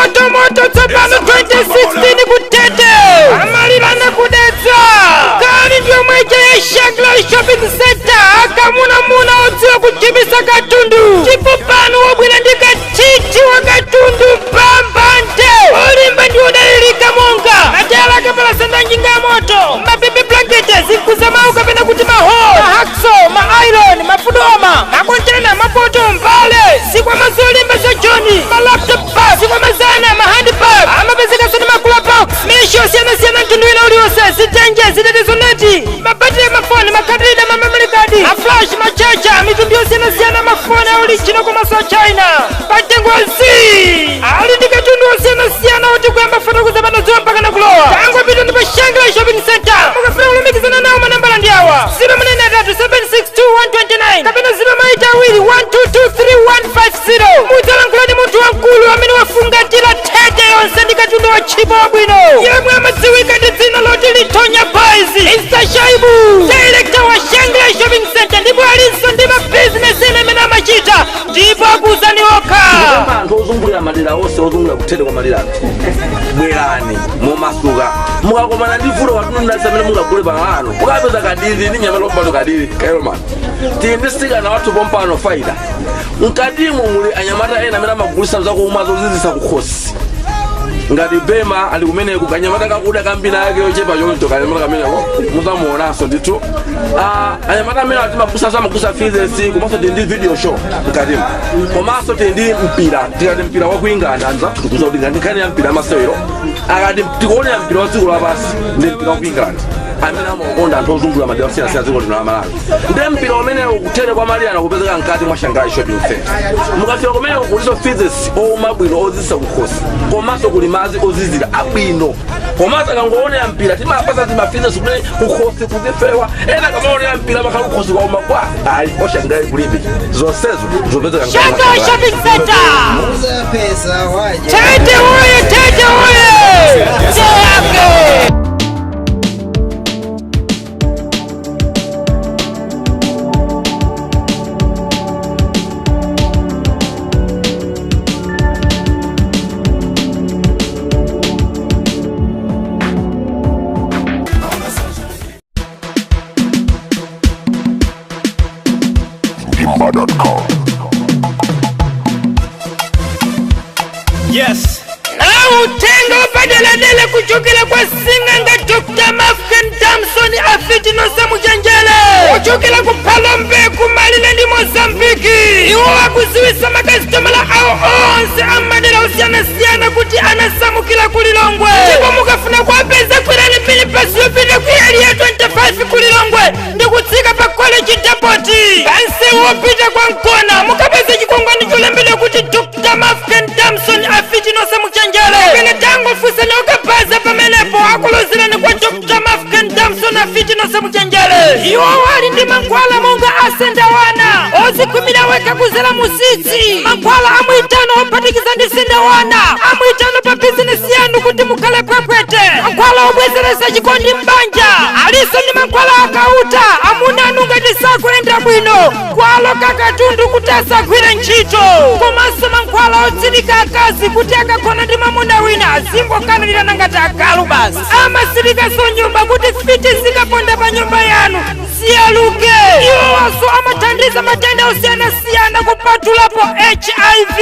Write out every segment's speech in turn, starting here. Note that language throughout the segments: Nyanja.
motomoto tsopano 2016 kutete amalirana kudetsa kali ndiomweja ya Shangla Shopping Center akamunamuna odziwa kuchibisa katundu ndipo pano wabwera ndi katiti wa katundu pambante olimba ndi odalirika monga matala akapalasa njinga ya moto, mababy blanket, zikuza mawu kapena kuti maho, mahacksaw, mairon, mafudoma, makontena, mapoto, mbale, zikwama zolimba za Johnny, malaptop bag, zikwama zana, mahandbag, amapezekaso ndi makula box, misho osiyanasiyana mtundu wina uliwonse, zitenje, zitetezo neti, mabatire mafoni, makadrida, mamemory card, maflash, machacha, mitundu yosiyanasiyana, mafoni a original komanso a China, patengo z ali ndi katundu osiyanasiyana oti kuyamba fotokoza pano dziwa mpaka nakulowa. Tangopita ndi pa Shangla Shopping Center. Mukafuna kulumikizana nawo manambala ndi awa 083 762 129 kapena 0 2 1223150. Mudzalankhula ndi munthu wamkulu amene wafungatira thete yonse ndi katundu wa tchipo wabwino yemwe amadziwika ndi dzina loti Litonya Boys, Mr. Shaibu, director wa Shangla Shopping Center, ndipo alinso ndi mabizinesi ena amene amachita ndipo akuuzani okha. Kupempha anthu ozungulira madera onse ozungulira kutete kwa madera, bwerani momasuka. Mukakomana ndi vuto katundu amene mungagule pang'ano, mukapeza kadiri ndi nyama lompano kadiri kaelomani tili ndi sikana wathu pompano faida. Mkatimo muli anyamata ena amene amagulisa zakumwa zozizisa kukhosi ngati bema ali kumeneko, kanyamata kakuda kambina yake yochepa choncho, kanyamata kameneko muzamuonanso ndithu. Ah, anyamata amene atimagusa amagusa fizesi, komanso tili ndi video show mkatimo, komanso tili ndi mpira. Tikati mpira wa ku England, anzathu tikuza kuti ngati nkhani ya mpira amasewero, akati tikuonera mpira wa dziko lapansi ndi mpira wa ku England amene amakonda anthu ozungulira madera osiyanasiyana dziko lino la Malawi. Ndi mpira umene ukutere kwa Maliyana kupezeka mkati mwa Shanghai Shopping Center. Mukafika kumeneko kuliso fizesi owuma bwino ozizisa kukhosi, komanso kuli madzi ozizira abwino, komanso akangoonera mpira timapasa timafizesi kuti kukhosi kuzifewa. Ena akamaonera mpira makhala kukhosi kwauma kwa ayi oshangai kulibe zonsezo zopezeka mkati mwa Shanghai Shanghai. Shopping Center. Pesa waje. Tete oye, tete oye, teyake. Dimba.com. Yes. Utenga wapadeladela kuchokera kwa sing'anga Dr. Mafken Damson afitinosa muchenjele kuchokera ku Phalombe kumalire ndi Mozambiki. Iwo akuziwisa makasitomala awo onse amadera osiyanasiyana kuti anasamukira ku Lilongwe, ndipo mukafuna kuwapeza kwirani minibasi yopita ku Area 25 ku Lilongwe ndi kutsika pa College Depot pansi wopita kwa Mkona, mukapeza chikwangwani cholembedwa kuti Dr. Mafken Damson afitinosa muchenjele, pene tangofunsani okabaza pamenepo akulozerani kwa Dr. Mafken Damson afitinosa muchenjele. Iwo ali ndi mankhwala monga asendawana ozikhwimira wekha kuzera musitsi, mankhwala amwitano ophatikiza ndi sendawana amwitano pa bizinesi yanu kuti mukhale pwepwete, mankhwala obwezeresa chikondi m'banja, alinso ndi mankhwala akauta amuna anu ngati sakuyenda bwino kwaloka katundu kuti asagwire ntchito, komanso mankhwala otsirika akazi kuti akagona ndi mwamuna wina azingokanirana ngati agalu basi. Amasirikanso nyumba kuti fiti zikaponda pa nyumba yanu siyaluke. Iwowanso amathandiza matenda osiyanasiyana kupatulapo HIV.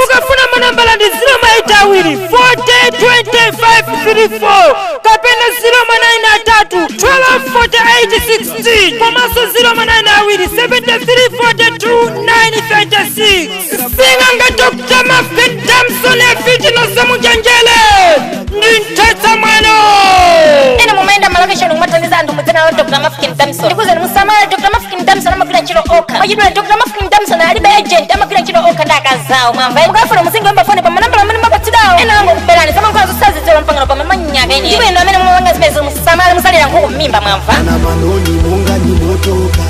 Ukafuna manambala ndi 0 40 25 34 kapena 0 12 48 16 komanso 0 73 42 936. Sing'anga Dr. Mafkin Damson afitinosa muchenjele ndi mthetsa mwano. Ena mumayenda malokeshoni kumathandiza anthu mudzina la Dr. Mafkin Damson, ndikuzani musamale. Dr. Mafkin Damson amagwira ntchito okha. Mwachidule, Dr. Mafkin Damson alibe agent, amagwira ntchito okha ndi akazawo, mwamva? Mukafuna muzingoyimba foni pa manambala amene mwapatsidwawo. Ena angokuberani zamankhwala zosazidziwa mpangano pa mamanyaka ene, ndipo inu amene mumapanga zimenezo musamale, musalira nkhuku m'mimba, mwamva? Na manoni munga ni motoka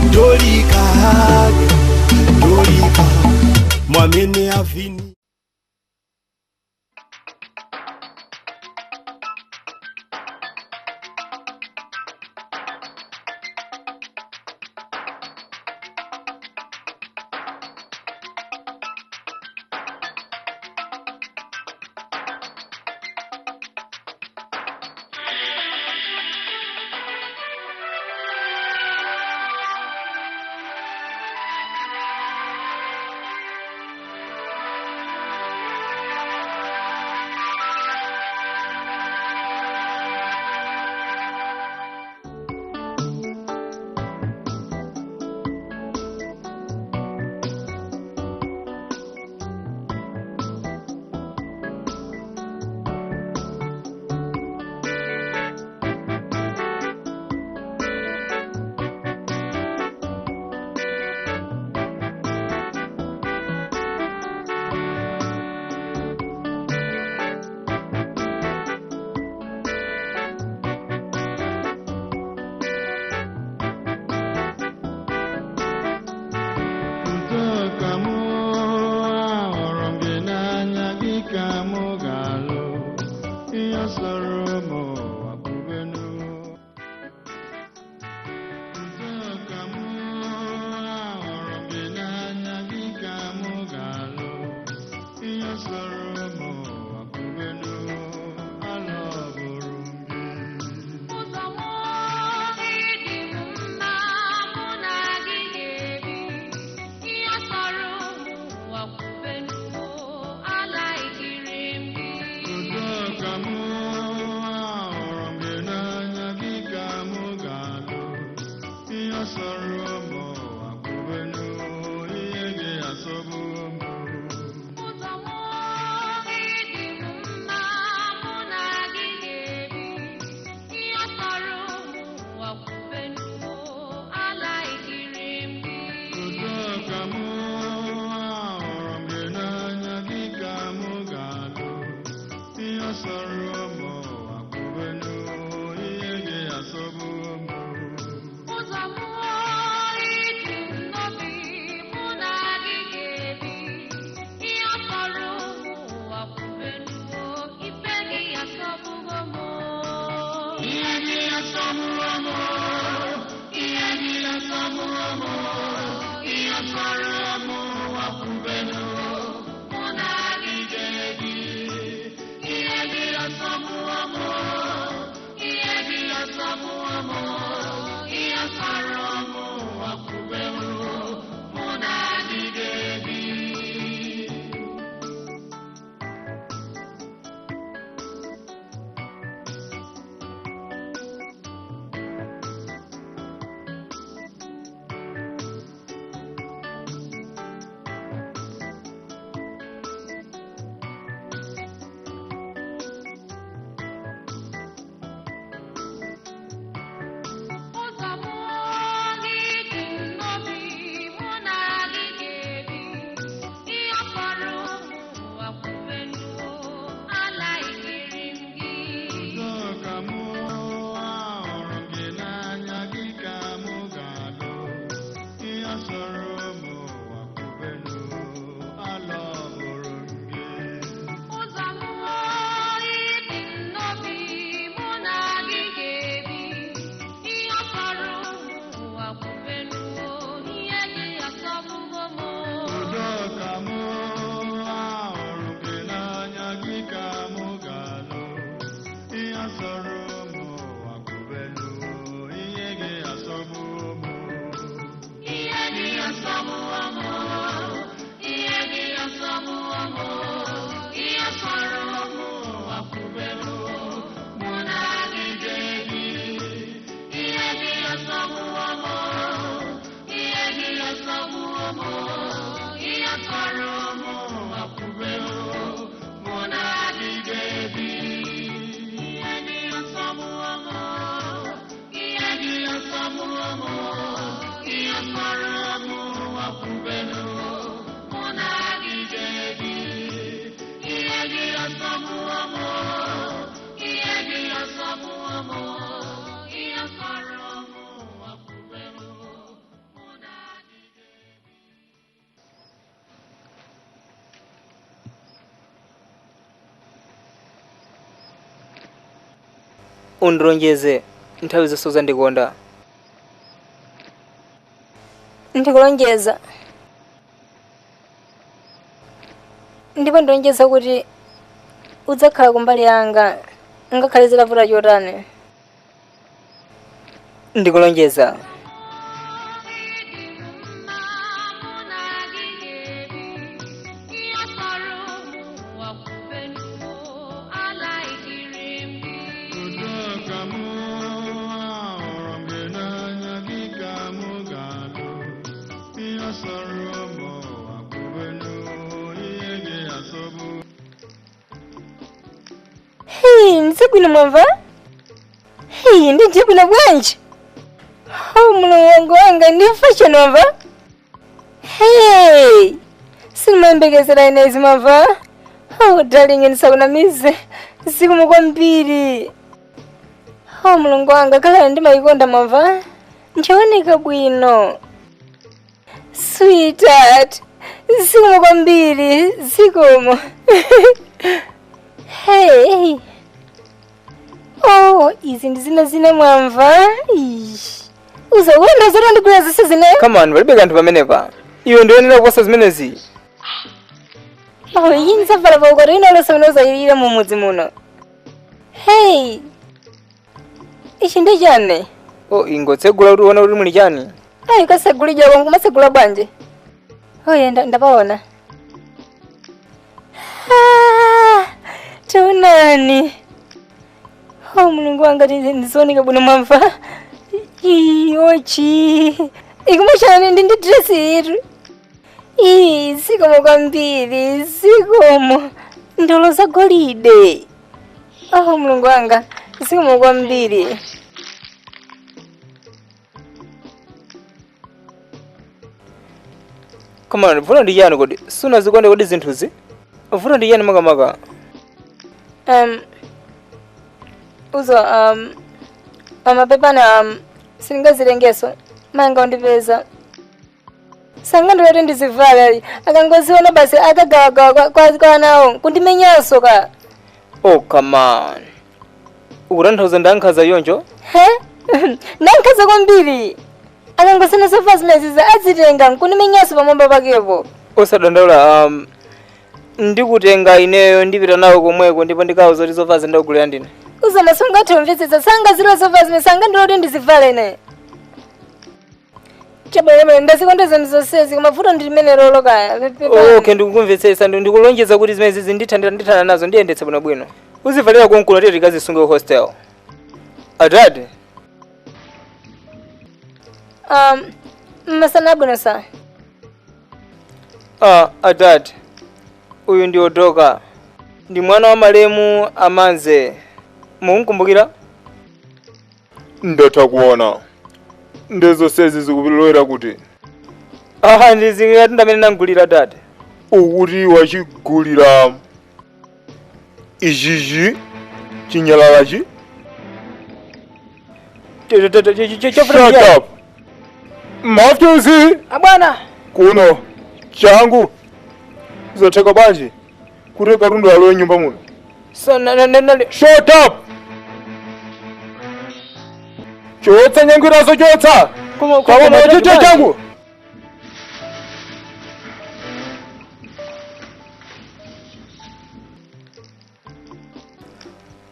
ndolika ndolika mwamene avini. Udoka mụ, ahụrụ m gị n'anya, gị ka mụ ga-alụ. Ihe sọrọ m ụwa kwubenu. Udoka mụ, ahụrụ m gị n'anya, gị ka mụ ga-alụ. Ihe sọrọ m ụwa kwubenu, alọbụrụ m gị. Ụzọ mụ ịdị m mma, mụ na gị ga-ebi. Ihe sọrọ ụmụ ụwa kwubenu, alaikiri m gị. Udoka mụ, ahụrụ m gị n'anya, gị ka mụ ga-alụ. Ihe sọrọ m ụwa kwubenu, ihe gị asọgbu m. Ụzọ mụ ịdị m mma, mụ na gị ga-ebi. Ihe sọrọ ụmụ ụwa kwubenu, alaikiri m gị. Udoka mụ, ahụrụ m gị n'anya, gị ka mụ ga-alụ. Ihe sọrọ m ụwa kwubenu, ihe gị asọgbu m. Ụzọ mụ ịdị m n'obi, mụ na gị ga-ebi. Ihe sọrọ ụmụ ụwa kwubenu, ife gị asọgbugo m. Ihe gị asọgbuo m, ihe gị asọgbuo m, ihe sọrọ m ụwa kwubenu, mụ na gị ga-ebi. Ihe gị asọgbuo m, ihe gị asọgbuo m, ihe sọrọ m ụwa kwubenu, mụ na gị ga-ebi. Ụzọ mụ ịdị m n'obi, mụ na gị ga-ebi. Ihe sọrọ ụmụ ụwa kwubenu, alaikiri m gị. Udoka mụ, ahụrụ m gị n'anya, gị ka mụ ga-alụ. Ihe sọrọ m ụwa kwubenu, alọbụrụ m gị. Ụzọ mụ ịdị m n'obi, mụ na gị ga-ebi. Ihe sọrọ ụmụ ụwa kwubenu, ihe gị asọgbugo m. Udoka mụ, ahụrụ m gị n'anya, gị ka mụ ga-alụ. Ihe sọrọ m ụwa kwubenu, ihe gị asọgbu m. Ihe gị asọgbuo m, ihe gị asọgbuo m, ihe sọrọ ụmụ ụwa kwubenu, mụ na gị ga-ebi. Ihe gị asọgbuo m, ihe gị asọgbuo m, ihe sọrọ ụmụ ụwa kwubenu, mụ na gị ga-ebi. Ihe gị asọgbuo m, ihe gị asọgbuo m, ihe sọrọ ụmụ ụwa kwubenu, mụ na gị ga-ebi. Ihe gị asọgbuo m, ihe gị asọgbuo m, ihe sọrọ ụmụ ụwa kwubenu, mụ na gị ga-ebi. Undilonjeze nthawi zonse uzandikonda. Ndikulonjeza, ndipo ndilonjeza kuti udzakhala kumbali yanga ngakhale zitavuta chotani. Ndikulonjeza. Ịdị m mma, mụ na gị ga-ebi. Ihe sọrọ ụmụ ụwa kwubenu, alaikiri m gị. Udoka mụ, ahụrụ m gị n'anya, gị ka mụ ga-alụ. Ihe sọrọ m ụwa kwubenu, ihe gị asọgbu. Hey, ndizabwino mwamva? Hey, ndi ndiyabwino bwanji? Oh, mulungu wanga ndi fashion mwamva? Hey, sinimayembekezera inezi mwamva? Oh, darling, ndisakunamize zikomo kwambiri. Oh, mulungu wanga khala ndimayikonda mwamva? Nchioneka bwino. Sweetheart, Zikomo kwambiri, zikomo. Hey. Oh, izi ndi zina zina mwamva. Ish. Uzawenda zotandigula zonse zineyo. Come on, palibe kanthu pamenepa. Iwe ndiyenera kuposa zimenezi. Oh, iyi ndidzavala pa ukwati wina uliwonse umene uzayilira mu mudzi muno. Hey. Ichi ndi chani? Oh, ingotsegula kuti uone kuti muli chani. Ayi kasegulidwa kwangu kumasegula bwanji. Oye, ndapaona. Ah, taonani. Oh, mulungu wanga ndizioneka bwino mwamva. Iyochi. Ikumachana ndi dress itu. Ii, zikomo kwambiri, zikomo. Ndolo za golide. Oh, mulungu wanga, zikomo kwambiri. Come on, vuto ndi chani kodi? Sunazikonde kodi zinthuzi? Vuto ndi chani makamaka? Uzo amapepana sindingazilengeso manga undipeza sangandiloti ndizivala akangoziona basi akagawagawa kwa anawo kundimenyanso ka. Oh, come on. Ukutanthauza ndankhaza yonjo? He, ndankhaza kwambiri. Akangosina sofa zimeziza azitenga nkundimenyanso pamwamba pakepo. Osadandaula, ndikutenga ineyo ndipita nawo komweko ndipo ndikauza kuti zovala ndakugulira ndine. Uzo masungathe umvetsetsa sangazilo sofa zime sangandiloti ndizivale ine. Chabwelebwele ndazikonda zinthu zonsezi koma vuto ndi limene lolo kaya. Okay, ndikukumvetsetsa, ndikulonjeza kuti zimenezi ndithana nazo ndiyendetse bwinobwino. Uzivalira konkuno tiye tikazisunge ku hostel. Adad, Masana abwino sa. Ah, Adad. Uyu ndi Odoka. Ndi mwana wa malemu Amanze. Mukumkumbukira? Ndatha kuona ndezonsezi zikupilowera kuti Ah, ndizingati ndamene nangulira dad. Ukuti wachigulira ichichi chinyalalachi. Shut up, Maftuzi. Abwana. Kuno changu zotheka bwanji kuti katundu alowe nyumba muno? So na na na Shut up! Chotsa nyangwirazo, chotsa! Koma Koma chocho changu.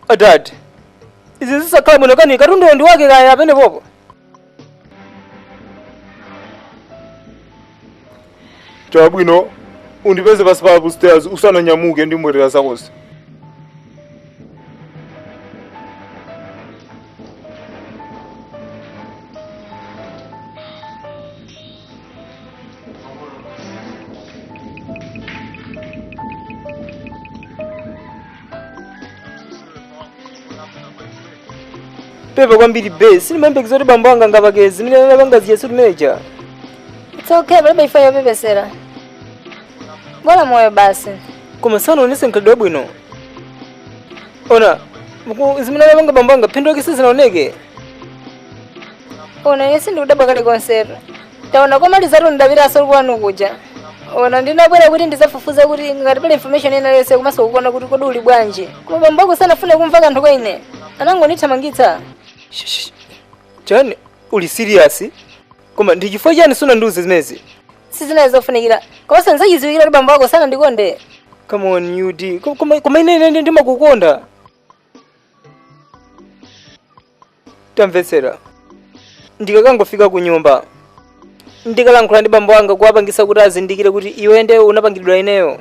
Adad. Izi zisakhala bwino kani katundu ndi wake kaya pene popo. Chabwino, undipeze pasi pa upstairs usananyamuke ndi mbwerera zakozi. Pepa kwambiri be, sinimayembekeza kuti bambo anga ngapakezi zimene anapanga ziyesu timeneja. It's okay, palibe ifo yopepesera. Bora moyo basi. Koma sanaonese mkhalidwe wabwino. Ona, zimene anapanga bambo anga phindu lake sizinaoneke. Ona ine sindikudabwa kalikonsetu. Taona komalizatu ndapitaso kwanu kuja. Ona ndinabwera kuti ndizafufuza kuti ngati pali information ina yonse komanso kukuona kuti kodi uli bwanji. Koma bambo ako sanafune kumva kanthu kwa ine. Anangondithamangitsa. Chani, uli serious? Koma ndi chifukwa chani sunandiuze zimenezi? Sizinayi zofunikira. Komanso ndizachidziwikira kuti bambo ako sanandikonde. Come on, UD. Koma ine ndimakukonda. Tamvetsera. Ndikakangofika ku nyumba, ndikalankhula ndi bambo anga kuwapangisa kuti azindikire kuti iwe ndiye unapangidwa ineyo.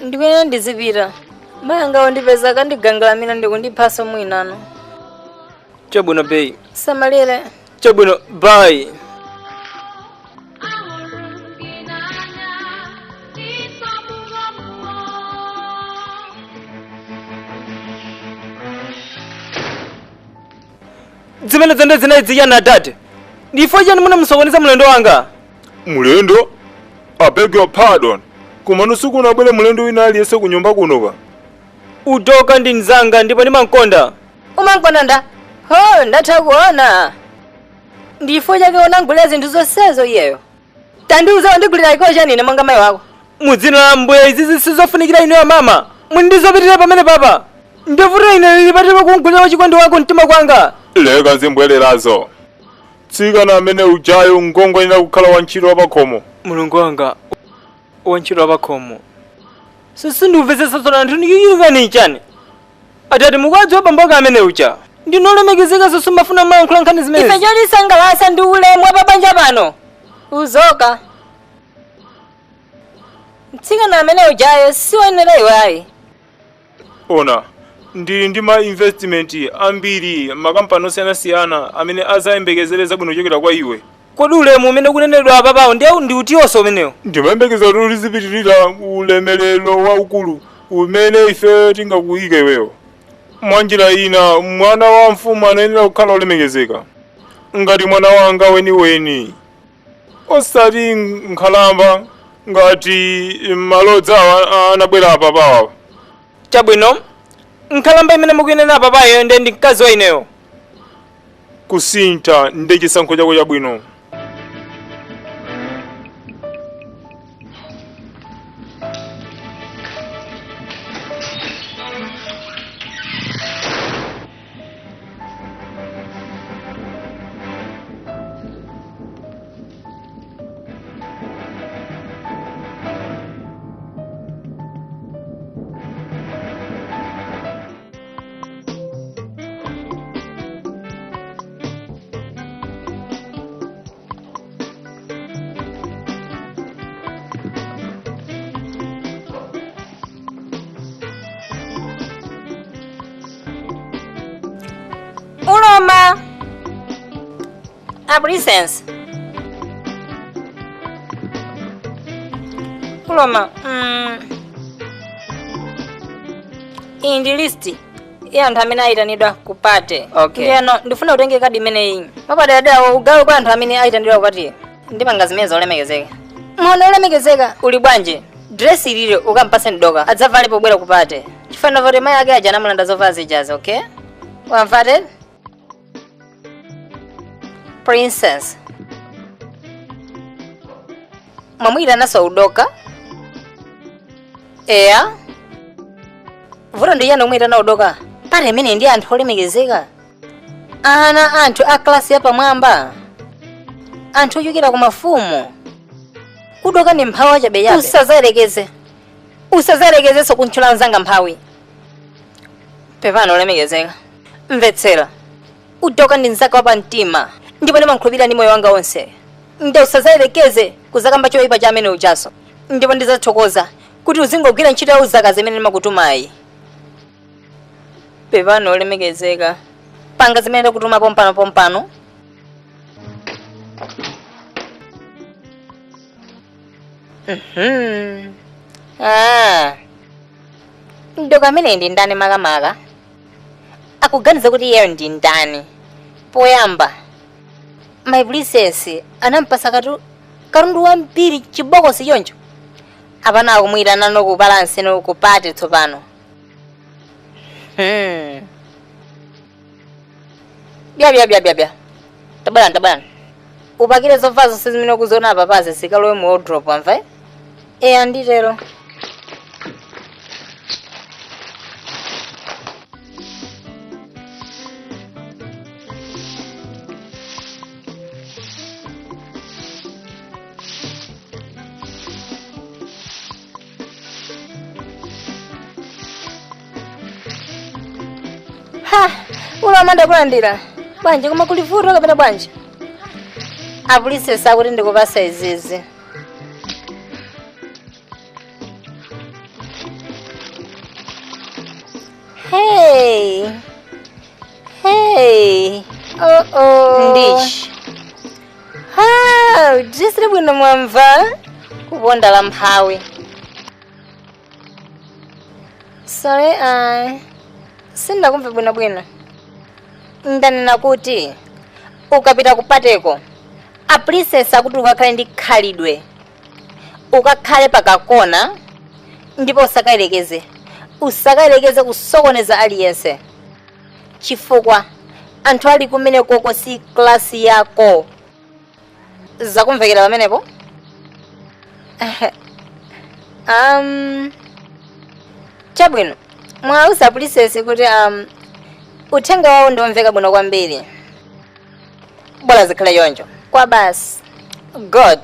Ndikuyenera ndizipita. Mayi anga ondipeza akandigangalamira ndikundiphaso mwinano. Chabwino bae. Samalire. Chabwino, bye. Zimene zende zinayi ziyana adad. Ndifo chani munamusokoneza mlendo wanga? Mulendo? I beg your pardon. Koma nusuku unabwere mulendo wina aliyense ku nyumba kuno ka. Udoka ndi mzanga ndipo ndimankonda. Umankonda nda? Ho, ndatha kuona. Ndifo chake unangulira zinthu zonsezo iyeyo. Tandiuza wandigulira iko chani ine monga mayi wako. Mudzina la mbuye, izizi sizofunikira ineyo mama. Mundizopitirira pamene papa. Ndivuto ine lilipatire kungulira wachikondi wako mtima kwanga. Leka zimbwererazo. Tsikana amene ujayo ngongoyenera kukhala wantchito wapakhomo. Mulungu wanga, wantchito wapakhomo. Sindimvetsetsa tsona anthu ndikikani chani. Atati mukadziwa bambo amene uja. Ndinolemekezeka sonso mafuna mayankhula nkhani zimenezi. Ife cholisangalatsa ndi ulemu wa pabanja pano. Uzoka. Mtsikana amene ujayo siwoyenera iwe ayi. Ona, ndili ndi ma investment ambiri makampani osiyanasiyana amene azayembekezere zabwino kuchokera kwa iwe. Kodi ulemu umene ukunenedwa apapawo ndiye ndi utiyonso umenewo? Ndimayembekeza kuti uzipitirira ulemerero waukulu umene ife tingakuyike iweyo. Mwanjira ina, mwana wa mfumu anayenera kukhala olemekezeka ngati mwana wanga weniweni, osati nkhalamba ngati malodza anabwera apapawa. Chabwino, nkhalamba imene mukuyenera apapayo ndiye ndi mkazi wa ineyo. Kusintha ndi chisankho chako chabwino. Uloma. A princess. Uloma. Iyi ndi list ya anthu amene ayitanidwa ku party. Okay. Ndiyeno ndifuna utenge kadi imeneyi. Mapadera ugawe kwa anthu amene ayitanidwa ku party. Ndipanga zimene zolemekezeka. Mwana olemekezeka uli bwanji? Dress ilile ukampase mdoka adzavale pobwera ku party. Chifana vote mayi ake aja anamulanda zovala zijazi, okay? Wamvate? Princess. Mwamuyitanaso udoka? Eya. Vuto ndi chani omuyitana udoka? Party imene ndi anthu olemekezeka. Ana anthu a klasi yapamwamba. Anthu ochokera ku mafumu. Udoka ndi mphawi wachabechabe. Usazayerekeze. Usazayerekezenso kuntchula mzanga mphawi. Pepano olemekezeka. Mvetsera. Udoka ndi mzaka wapamtima. Ndipo ndimankhulupirira ndi moyo wanga wonse. Nde usazayerekeze kuzakamba choyipa cha amene ujaso. Ndipo ndizathokoza kuti uzingogwira ntchito ya uzakazi imene ndimakutumayi. Pepano olemekezeka. Panga zimene ndakutuma pompano pompano. Mdoka amene ndi ndani makamaka? Akuganiza kuti iyeyo ndi ndani? Poyamba, my princess anampasa katundu wambiri chibokosi choncho. Apana akumuyitana no ku palace no ku party tsopano. Bya bya bya bya bya. Tabwerani tabwerani. Upakire zovala zonse zimene ukuziona apa pazi zikalowe mu wardrobe wamva? Eya nditero. Ha, uloma ndakulandira. Bwanji koma kuli vuto kapena bwanji? Apolisi sakuti ndikupasa izizi. Hey. Hey. Oh oh. Ndichi. Ha, dress bwino mwamva. Kuponda la mphawi. Sorry, sindakumva bwino bwino. Ndanena kuti ukapita kupateko a princess akuti ukakhale ndi khalidwe, ukakhale pakakona ndipo usakayerekeze kusokoneza aliyense. Chifukwa anthu ali kumene koko si klasi yako. Zakumvekera pamenepo? Chabwino, mwauza pulisesi kuti uthenga wawo ndiwomveka bwino kwambiri. Bola zikhale choncho. Kwa basi. God.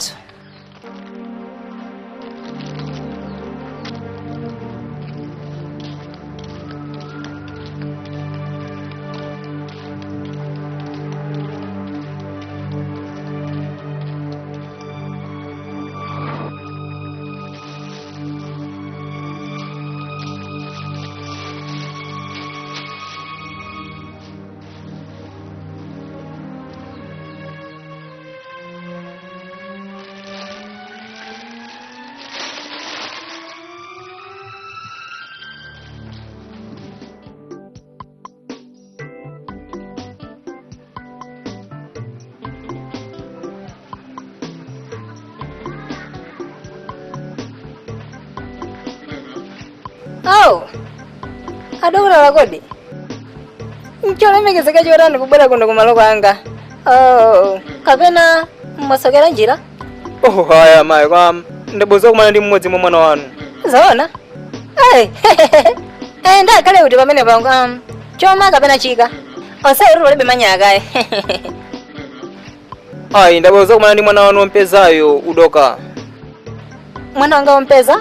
Oh, adokotala kodi ncholemekezeka chotani kubwera kuno kumalo kwanga? Oh, kapena mwasokera njira? Oh, haya mayi, kwa ndaboza kumana ndi mmodzi mwa mwana wanu. Zoona? Hey, eh, ndakhale kuti pamene pangu choma kapena chika onse uri ulibe manyaka. Ayi, ndaboza kumana ndi mwana wanu wompezayo udoka. Mwana wanga wompeza?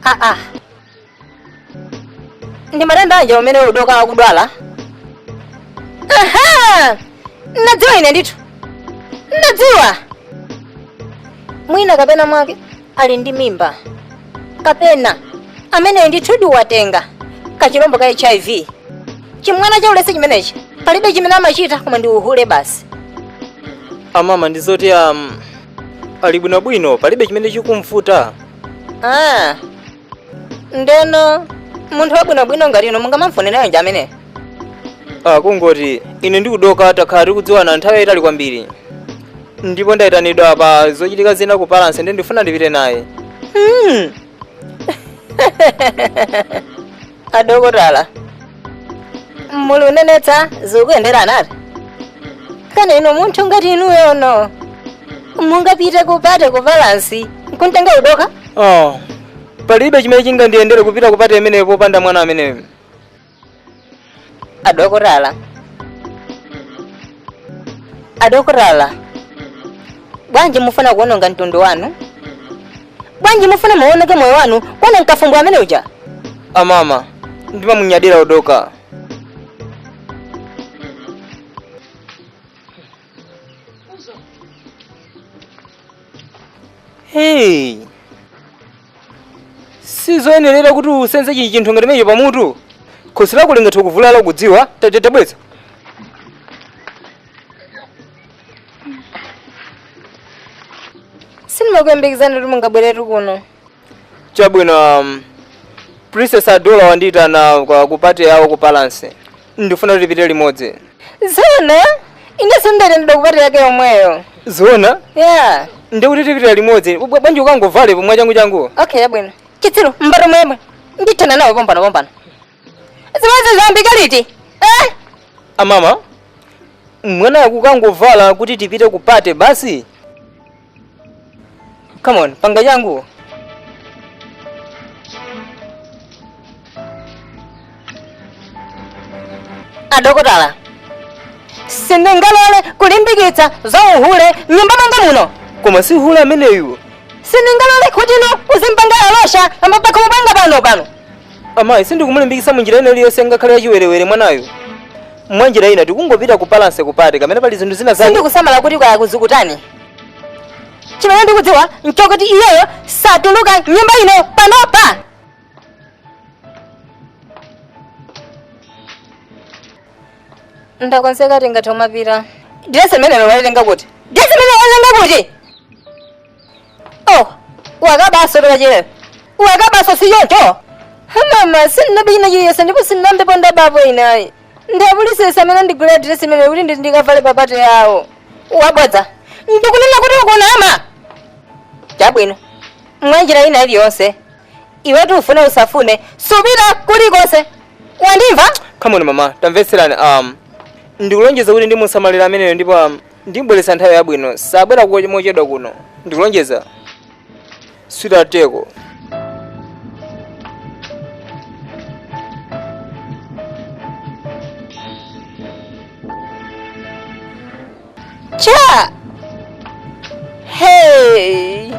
Ah ah. Ndi matenda anje umene udoka akudwala? Aha! Nadziwa ine ndithu. Nadziwa. Mwina kapena mwake ali ndi mimba. Kapena amene ndithu watenga kachilombo ka HIV. Chimwana cha ulesi chimenechi palibe chimene amachita koma ndi uhule basi. Amama ndizoti ali bwinobwino palibe chimene chikumfuta. Ah. Ndeno munthu wabwinobwino ngati ino mungamamfunirayo nja amene? Ah, kungoti ine ndikudoka takhala tikudziwana nthawi yayitali kwambiri. Ndipo ndayitanidwa pa zochitika zina ku Balance ndi ndifuna ndipite naye. Adokotala. Muli unenetsa zikuyendera anati. Kana ino munthu ngati inuyo no. Mungapite kupate ku Balance nkuntenga udoka? Oh. Palibe chimene chingandiyendere kupita kupate imeneyo popanda mwana ameneyo. Adokotala. Adokotala. Bwanji mufuna kuononga mtundu wanu? Bwanji mufuna muoneke moyo wanu kwana mkafumbwa amene uja? Amama, ndimamunyadira udoka. Hey. Sizoyenerera kuti usenze chinthu ngati mecho pamutu. Khosi lako lingathe kuvulala kudziwa, tabweza. Sindimakuyembekezani kuti mungabweretu kuno. Chabwino, Princess Adola wandiitana kwa kupate yawo ku Balance. Ndifuna kuti tipite limodzi. Zona? Ine sindayitanidwa kupate yake yomweyo. Zona? Yeah. Ndikuti tipite limodzi. Bwanji ukangovale pomwe changu changu. Okay, yabwino. Chitsiru, mbato mwemwe. Ndithana nawe pompano pompano. Zimenezi zambika liti? Eh? Amama, mwana akukangovala kuti tipite kupate basi. Come on, panga changu. Adokotala. Sindingalole kulimbikitsa za uhule nyumba mwanga muno. Koma si uhule ameneyu. Sindingalole kuti ino uzimpanga alosha amapaka mupanga pano pano. Amayi, sindikumulimbikitsa munjira ina iliyonse ngakhale yachiwerewere mwanayu. Mwanjira ina tikungopita ku Balance kupate kamene pali zinthu zina zake. Sindikusamala kuti kwaya kuzukutani. Chimene ndikudziwa nchokuti iyeyo satuluka nyumba ino panopa. Ndakonzeka tingathe kumapita. Dress imene walitenga kuti? Dress imene walitenga kuti? Oh, wakabaso tukachire. Wakabaso si choncho. Mama, sindinabe china chiliyonse ndipo sindinambepo ndabapo inayi. Ndapulisesa amene ndigulira dress imene kuti ndikavale papate yawo. Wabodza. Ndikunena kuti ukunama. Chabwino. Mwanjira ina iliyonse. Iwetu ufune usafune, supita kulikonse. Wandimva? Come on mama, tamvetserani. Ndikulonjeza kuti ndimusamalira ameneyo ndipo ndibweretsa nthawi yabwino. Sabwera mochedwa kuno. Ndikulonjeza. Sweetheart teko. Cha! Hey!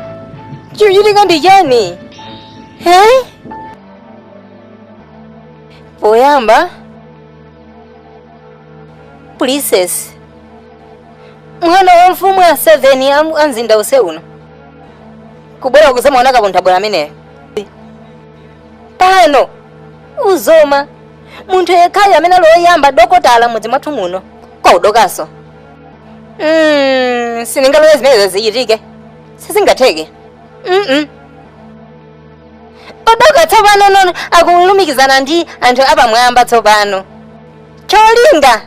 Chikuchitika ndi chani? Hey? Poyamba Princess mwana wa mfumu ya 7 a mzinda use uno kubwera kuzamaona kapunthabwera ameneyo pano uzoma munthu yekhayo amene ali woyamba dokotala mudzi mwathu muno kwa udokaso. Siningalowe zimenezo zichitike, sizingatheke. Odoka tsopano nono akulumikizana ndi anthu apamwamba tsopano. Cholinga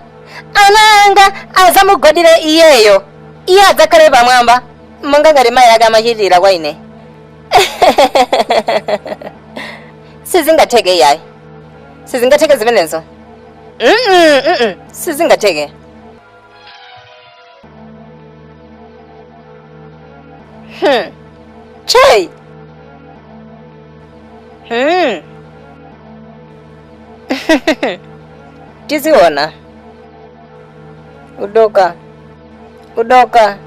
ana anga azamugwadire iyeyo, iye adzakhale pamwamba monga ngati mayi ake amachitira kwa ine. Sizingatheke iyayi, sizingatheke zimenezo. Sizingatheke. Che. Tiziona. Udoka. Udoka.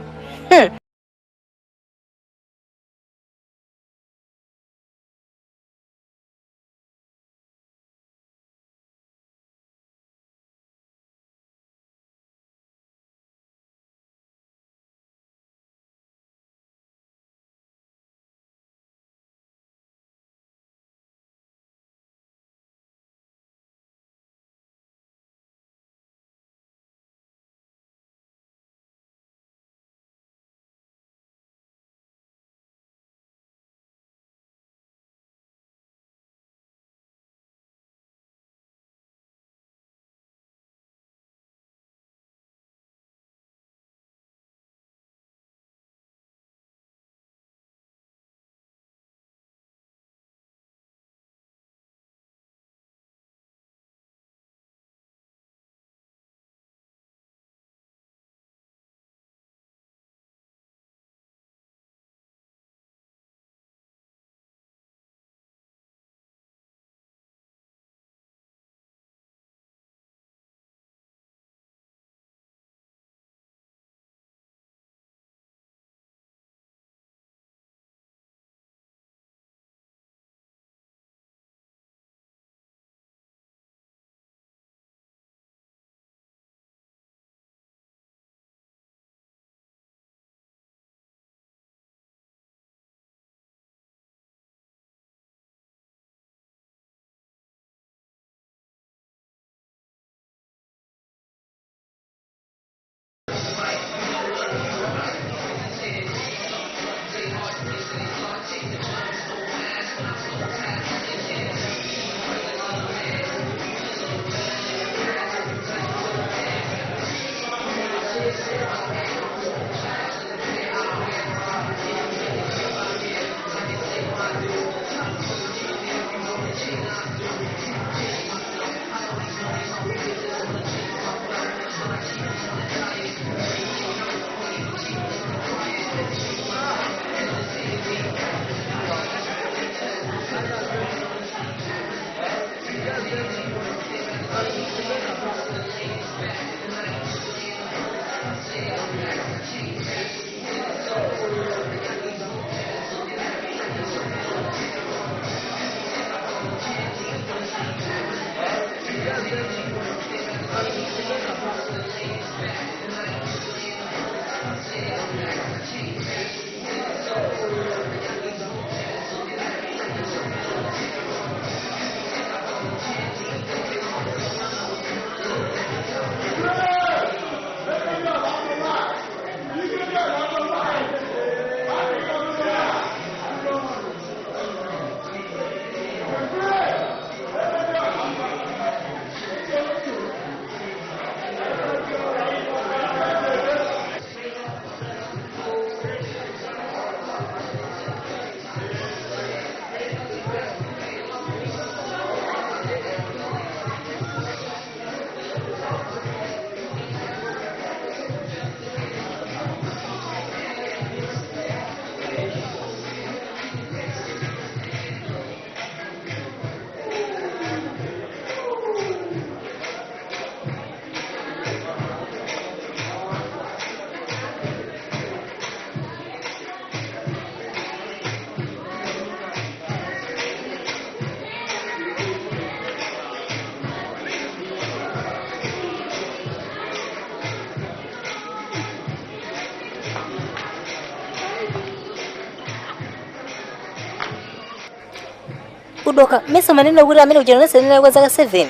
Udoka mesa manena kuti amene kuchera nasenena kwa zaka 7.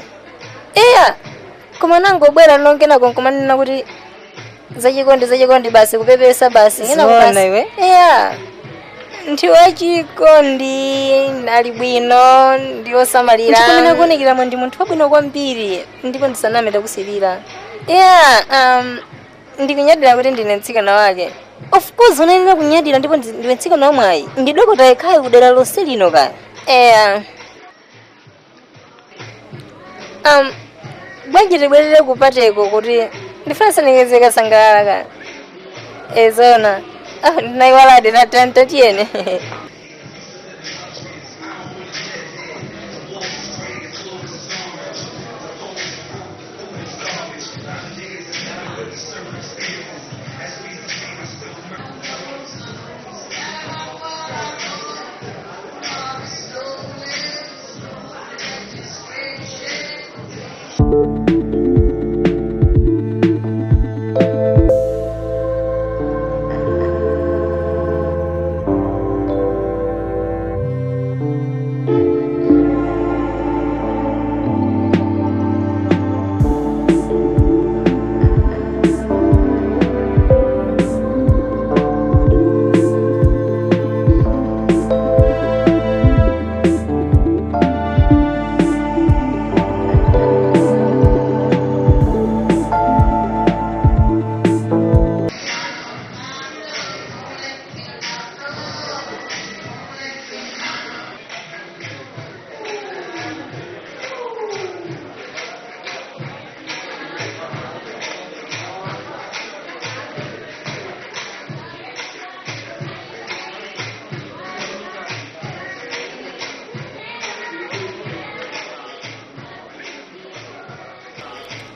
Eya, koma nangobwera nonkenako nkumanena kuti zachikondi zachikondi basi kupepesa basi. Ngena Zoona basi. iwe? Eya. Ndi wachikondi, ali bwino, ndi osamalira. Ndipo mene akuonekera ndi munthu wabwino kwambiri, ndipo ndisaname ndakusirira. Eya, ndikunyadira kuti ndine mtsikana wake. Of course unayenera kunyadira ndipo ndiwe mtsikana wamwayi. Ndi dokota yekhayo kudera lonse lino kaya. Eya. Bwanji tibwerere kupateko kuti ndifuna sanengezeka sangalala kaya. Ezona. Ah, ndinayiwaladi tatiyene.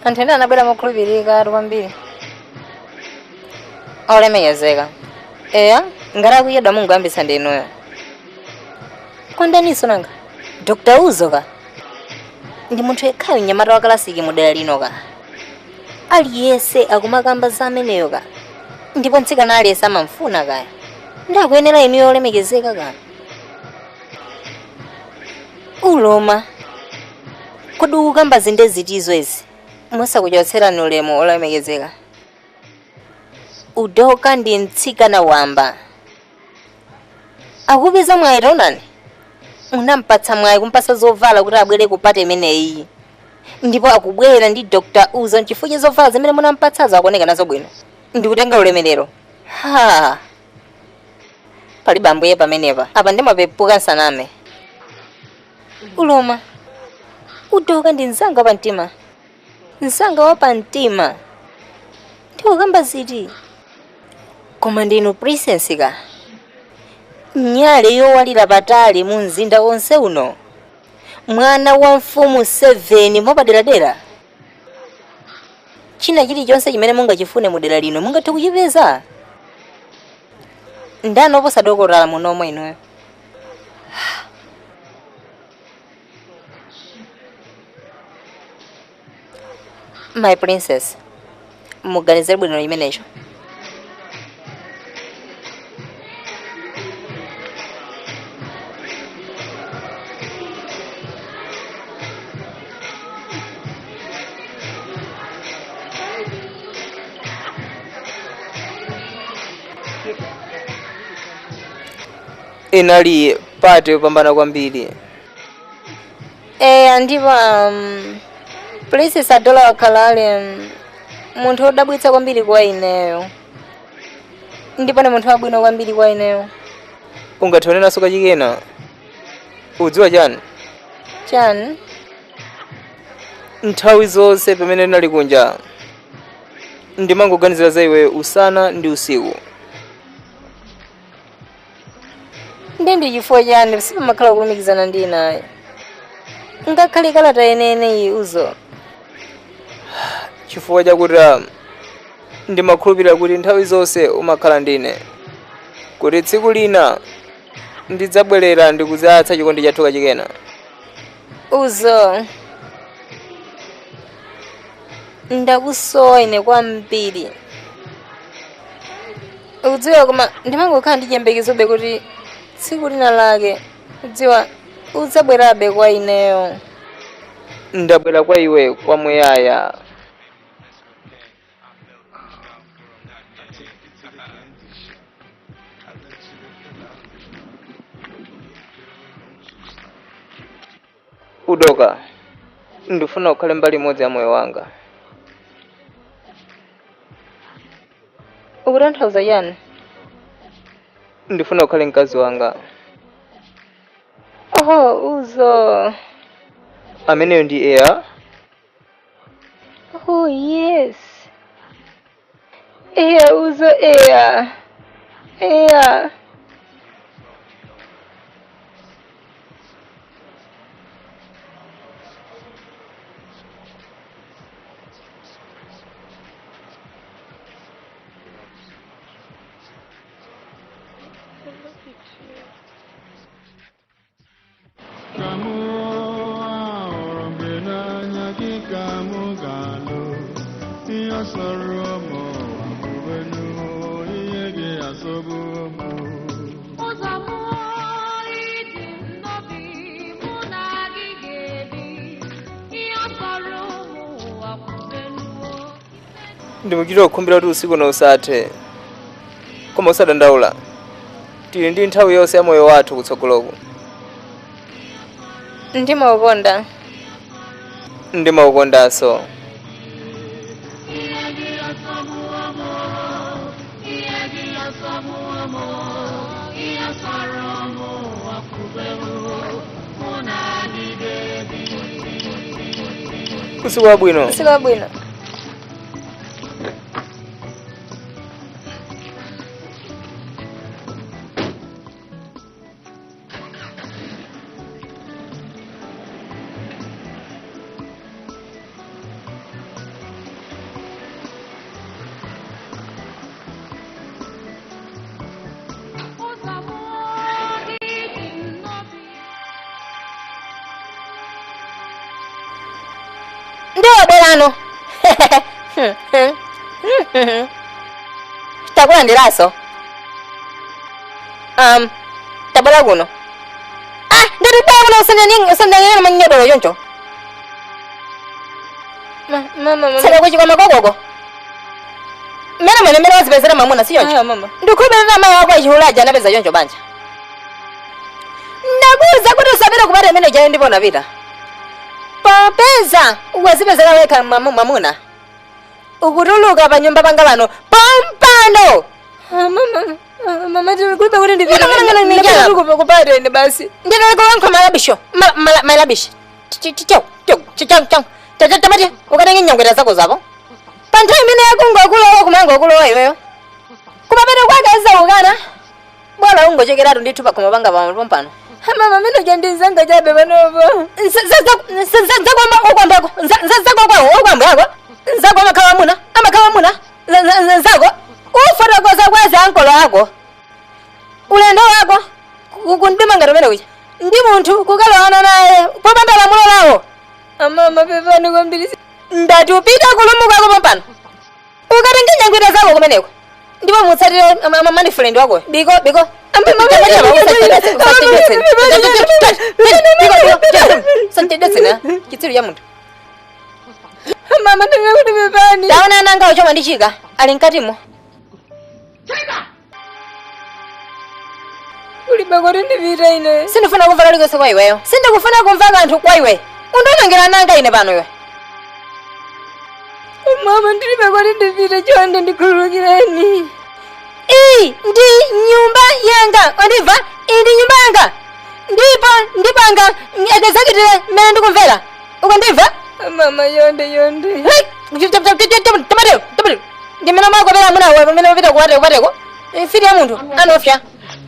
Anthu ena anabwera mokhulupirika ati kwambiri. Olemekezeka. Eya, ngati akuyedwa munguyambitsa ndi inuyo. Kondaniso nanga. Dr. Uzo ka. Ndi munthu yekhayo mnyamata wa kalasiki mu dera lino ka. Aliyense akumakamba za ameneyo ka. Ndipo mtsikana aliyense amamfuna kaya. Ndakuyenera inuyo olemekezeka ka. Uloma. Kodi ukukamba zinde zitizo izi? Musakuchotserani ulemu olemekezeka. Udoka ndi mtsikana wamba. Akupeza mwayi taonani. Munampatsa mwayi kumpasa zovala kuti abwere kupata imeneyi. Ndipo akubwera ndi Dr. Uzo nchifukwa zovala zimene munampatsazo akuoneka nazo bwino. Ndikutenga ulemerero. Ha. Palibe ambuye pamenepa. Apa ndimapepuka nsaname. Uloma. Udoka ndi mzanga wapamtima. Mzanga wapamtima. Ndikukamba ziti. Koma ndinu princess ka. Nyale yowalira patali mu mzinda wonse uno. Mwana wa mfumu 7 mwapaderadera. China chilichonse chimene mungachifune mu dera lino mungathe kuchipeza. Ndani oposa dokotala munomwe inuyo. My princess, muganizire bwino chimenecho. Inali party yopambana kwambiri. Eya, ndipo Princess Adola wakhala ali munthu wodabwitsa kwambiri kwa ineyo. Ndipo ndi munthu wabwino kwambiri kwa ineyo. Ungationeranso kachikena. Udziwa chani? Chani? Nthawi zonse pamene ndinali kunja ndimangoganizira za iwe usana ndi usiku. Ndi chifukwa chani sipamakhala kulumikizana ndi inayo. Ngakhale kalata yenene iyi Uzo. Chifukwa chakuti ndimakhulupirira kuti nthawi zonse umakhala ndine. Kuti tsiku lina ndidzabwerera ndikudzatsa chikondi chathu kachikena. Uzo. Ndakusowa ine kwambiri. Udziwa koma ndimangokhala ndi chiyembekezobe kuti tsiku lina lake udziwa Udzabwerabe kwa ineyo. Ndabwera kwa iwe kwamuyaya. Udoka, ndifuna ukhale mbali imodzi ya moyo wanga. Ukutanthauza chani? Ndifuna ukhale mkazi wanga. Oh, Uzo. Ameneyo ndi Eya. Oh, yes. Eya, Uzo, eya. Eya. Ka mụ ahụrụ m gị n'anya gị ka mụ ga-alụ ihe sọrọ m ụwa kwubenu ihe gị asọgbu m. Ụzọ mụ ịdị m n'obi mụ na gị ga-ebi ihe sọrọ ụmụ ụwa kwubenuo. Ndikuchita kukhumbira kuti usiku uno usathe, koma usadandaula, tili ndi nthawi yonse ya moyo wathu kutsogoloku. Ndimaukonda. Ndimaukondanso. Ihe gị asọgbu m, ihe gị asọgbu m, ihe sọrọ ụmụ ụwa kwubenuo mụ na gị ga-ebi. Usiku wabwino. Usiku wabwino. Ụzọ mụ ịdị m n'obi. Ndi wabwerano. Takulandiraso. Tabwera kuno. Ah, ndati bwera kuno usandanyang'ana manyodolo choncho. Mama, Saka kuchikwama kwakoko. Mmene mwene mmene wazipezera mamuna si choncho. Ah, mama. Ndikukhulupirira mayi wako achihulaja anapeza choncho banja. Ndakuwuza kuti usapite kupata imene uchayo ndipo unapita. Popeza wazipezera wekha mwamuna. Ukutuluka pa nyumba panga pano pompano. Ah, mama, ah, mama, ndikulipa kuti ndipite. Ng'ono, ng'ono, ng'ono, Ndipite kupata ine basi. Ndinalikuwankho malabisho malabishi chau chau chau chau tamati ukatenge nyangwera zako zapo pa nthawi imene yakungokulowa kumangokulowa iweyo kumapeta kwake azaukana bora ungochekeratu ndithu pakhomo panga pompano. Mama, mene uchandizanga chabe panopo. Nzakwambako nzakwako yako nzako amakhala amuna amakhala amuna nzako ufotokoza kwazi ankolo ako ulendo wako kundima ngati umene uja ndi munthu kukalowana naye popanda lamulo lawo. Mama, pepani kwambiri. Ndati upite kulumukako pompano ukatenge nyangwita zako kumeneko ndipo mutsatire mani friend wako biko biko. Chitsiru cha munthu. Mama, ndinene kuti pepani. Taona ananga chomwe ndichika ali mkatimo. Kulibe kuti ndipite ine. Sindifuna kumva kalikonse kwa iweyo, sindikufuna kumva kanthu kwa iwe. Undonongera ananga ine pano iwe. Mama, ndilibe kuti ndipite chonde, ndikhululukireni. Iyi ndi nyumba yanga, wandimva? Iyi ndi nyumba yanga ndipo ndipanga executive mmene ndikumvera, ukandimva? Mama, chonde, chonde. Tamateo ndimene makopera amuna we pamene mapita kuwateko fiti ya munthu anofya.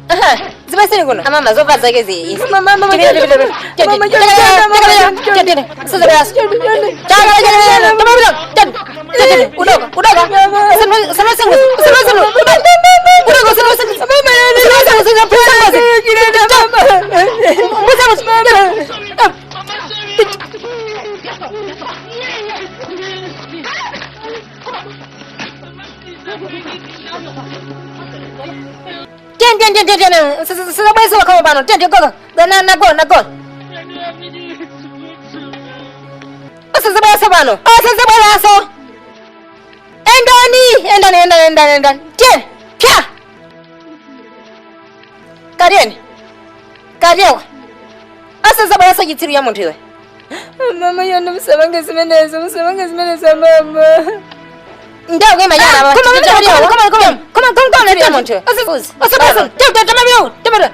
Aha, zipaseni kuno amama zova zake zi izi. Mama, mama, chonde, mama, chonde, mama, chonde, chonde. Udoka udoka Tien tien tien tien tien, sasa pano. Tien tien go go. Na na go na go. Osazabweraso pano. Osazabweraso. Endani, endani, endani, endani, endani. Tieni, pya. Karieni. Kariwa. Osazabweraso chitsiru ya munthu iwe. Mama yona musabange zimenezo, musabange zimenezo mama. Ndawo kema yana. Koma koma koma koma koma koma koma ya munthu. Osazabweraso. Tema tema tema.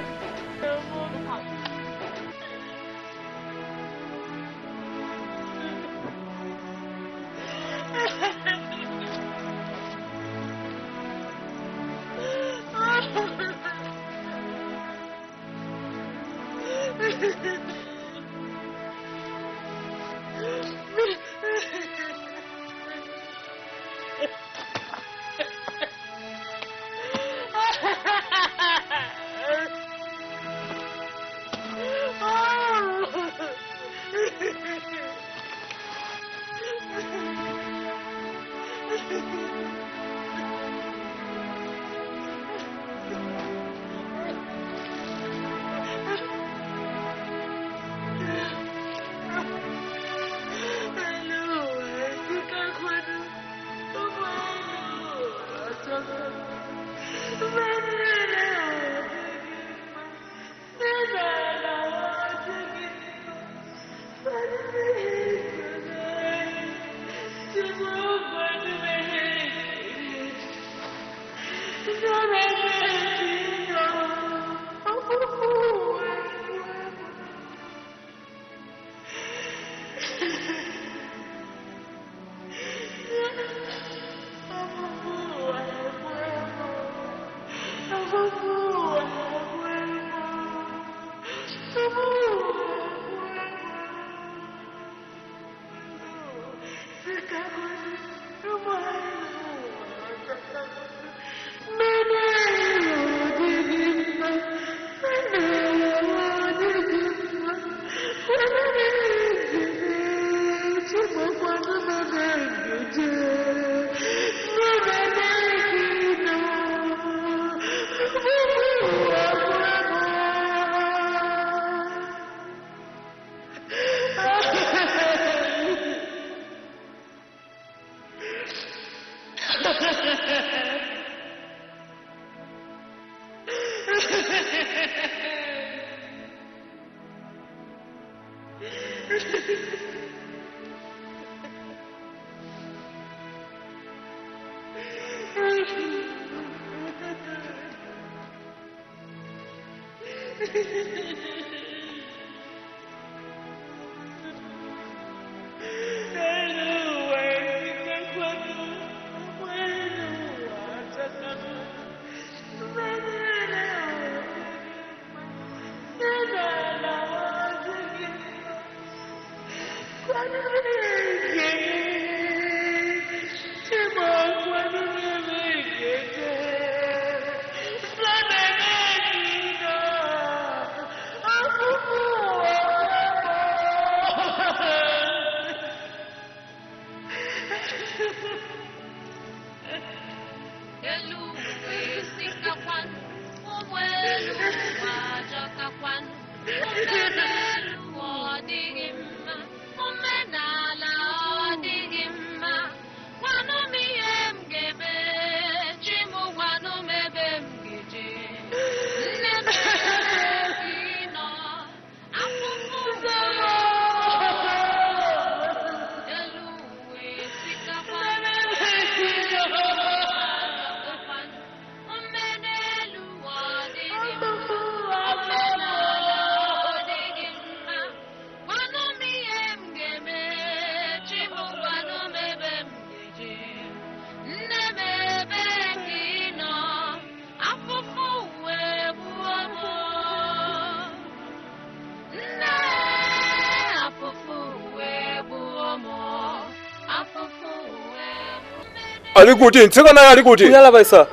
Alikuti ntsikana alikuti Uyalabaisa.